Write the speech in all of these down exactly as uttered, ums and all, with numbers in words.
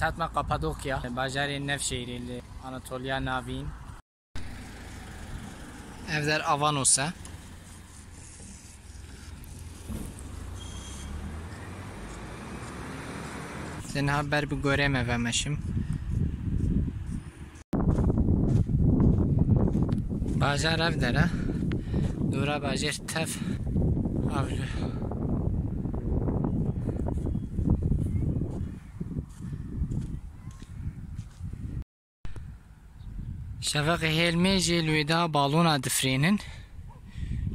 Hatime Kapadokya, bajarê Nevşehirê li Anatoliya Navîn. Ev der Avanos e. Tenha ber bi gorê me vemeşim. Bajar ev der e. Dora bajêr tev avlu. Şeveqê hêlmê jî li wê de balona difirênin.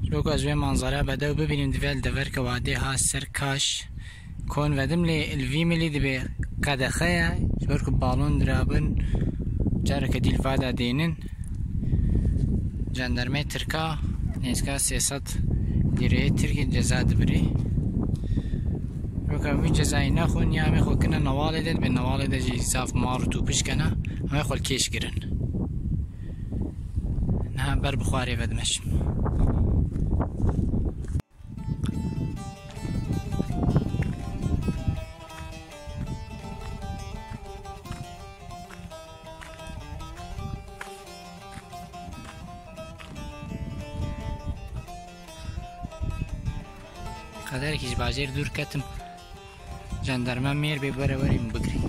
Çiloka ez wê manzara bedew bibînim, divê li deverke wadê ha ser kaş kon vedim, lê li vî milî dibê qedexe ye. Ji ber ku balon dirabin, careke dî li va de dênin. Jandarmê Tirka nêzîka sê sed lîreyê Tirkî ceza dibirî. Weke wî cezayê nexwin, ya em ê xwe kine newalê de, dibê newalê de jî zaf mar û tûpiş kene, em ê xwe li kêş girin. Niha ber bi xwarê ve dimeşim. Qederekî ji bajêr dûr ketim. Jandarma mêr bê, were were min bigirî.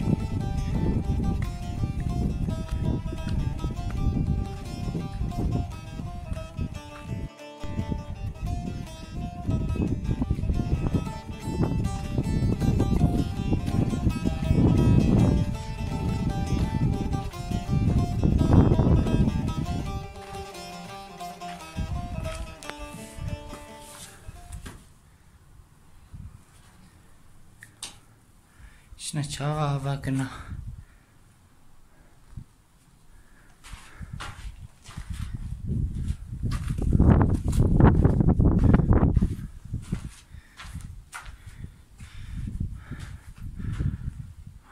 Şina çawa ava kina.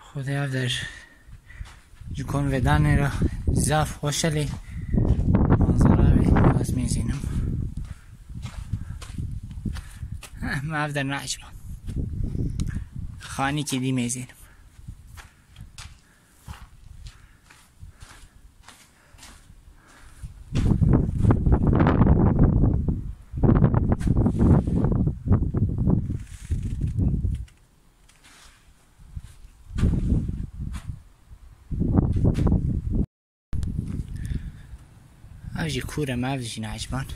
Xwedê ev der ji kon vedanê re zaf xweş e, lê manzara wê ez mêzînim. Eh, me ev der neeciba. Xanîkê dî mêzînim. Ev jî kûr e, me ev jî neeciban.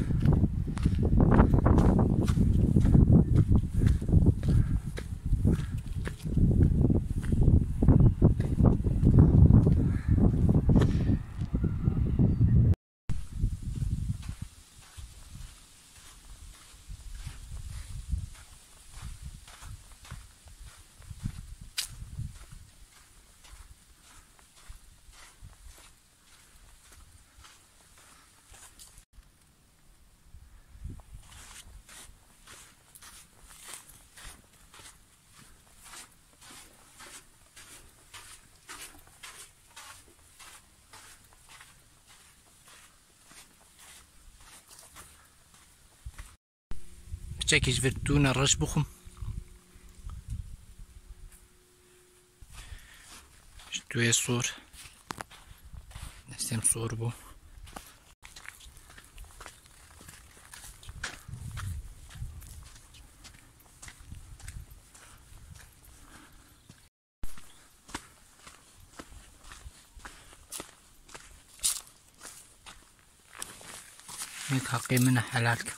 Piçekî ji vir tûne reş bixwim. Ji tuyê sor. Destê min sor bû. Yek heqê min e, helal ke.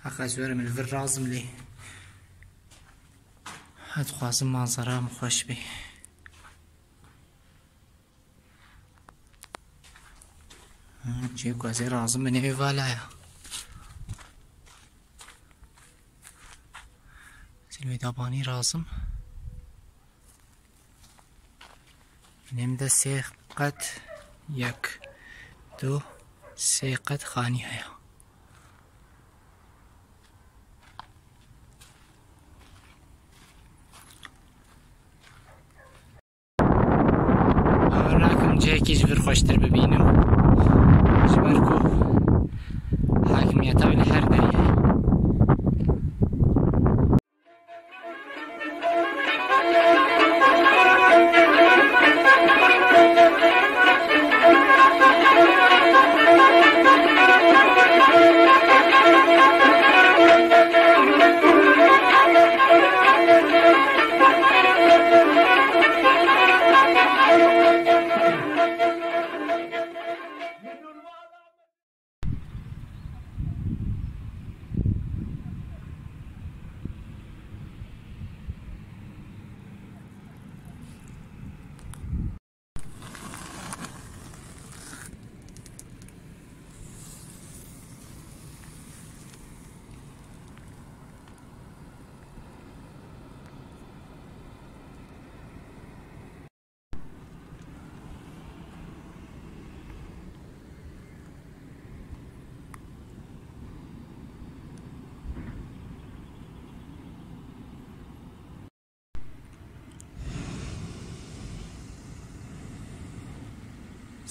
Heq ez werim, li vir razim lê. Ez dixwazim manzara min xweş bê. Cê ku ez ê razim bin ê vala ya. Silvê dabanî razim. Nêm de sê qet, yek, du, sê qet xanî heye. Bawer nakim cihekî ji vir xweştir bibînim. Ji ber ku hakimiyeta wî li her derê ye.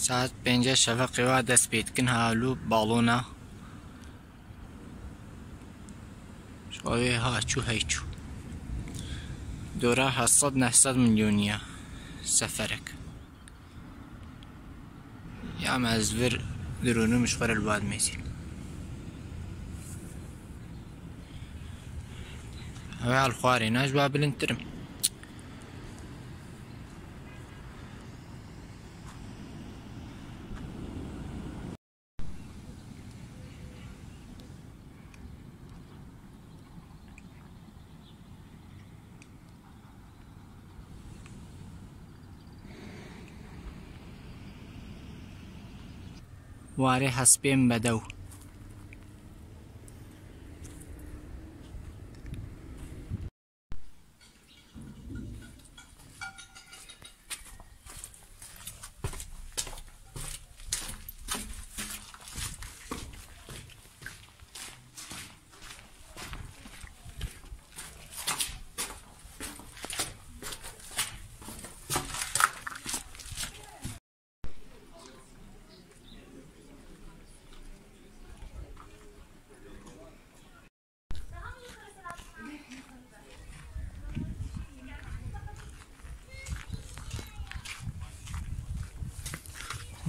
Saet pênce şeveqê wa dest pê dikin, ha lû balona. Ji xwe wê ha çû hey çû. Dora heft sed neh sed milyonî ye seferek. Ya me ez vir dirûnim ji xwe re li ba dimêzî. Ew ê li xwarê ne, ji ba bilindtir im. Warê hespên bedew.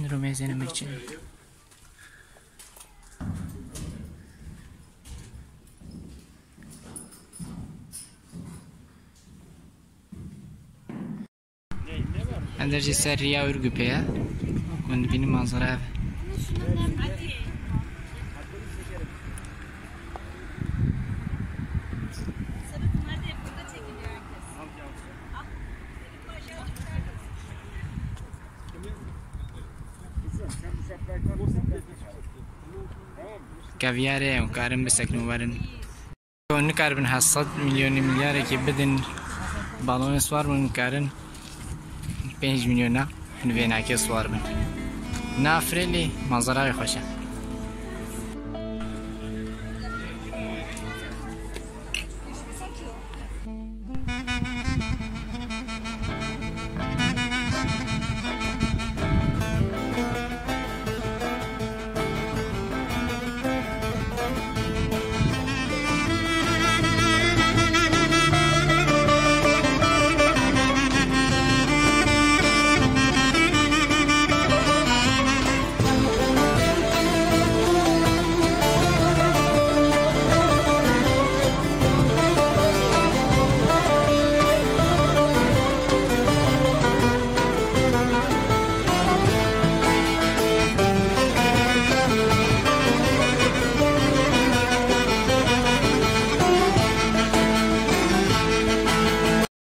Niro mêzêne mekçin. Em der jî ser riya Ûrgupê ye. Hûn dibînin manzara ev e. Keviyarê em karin biseknin werin. Hûn nikaribin heft sed milyonî milyarekî bidin balonê swar bin, hûn karin pênc milyona li vênakê swar bin. Nafirê lê manzara wê xweş e.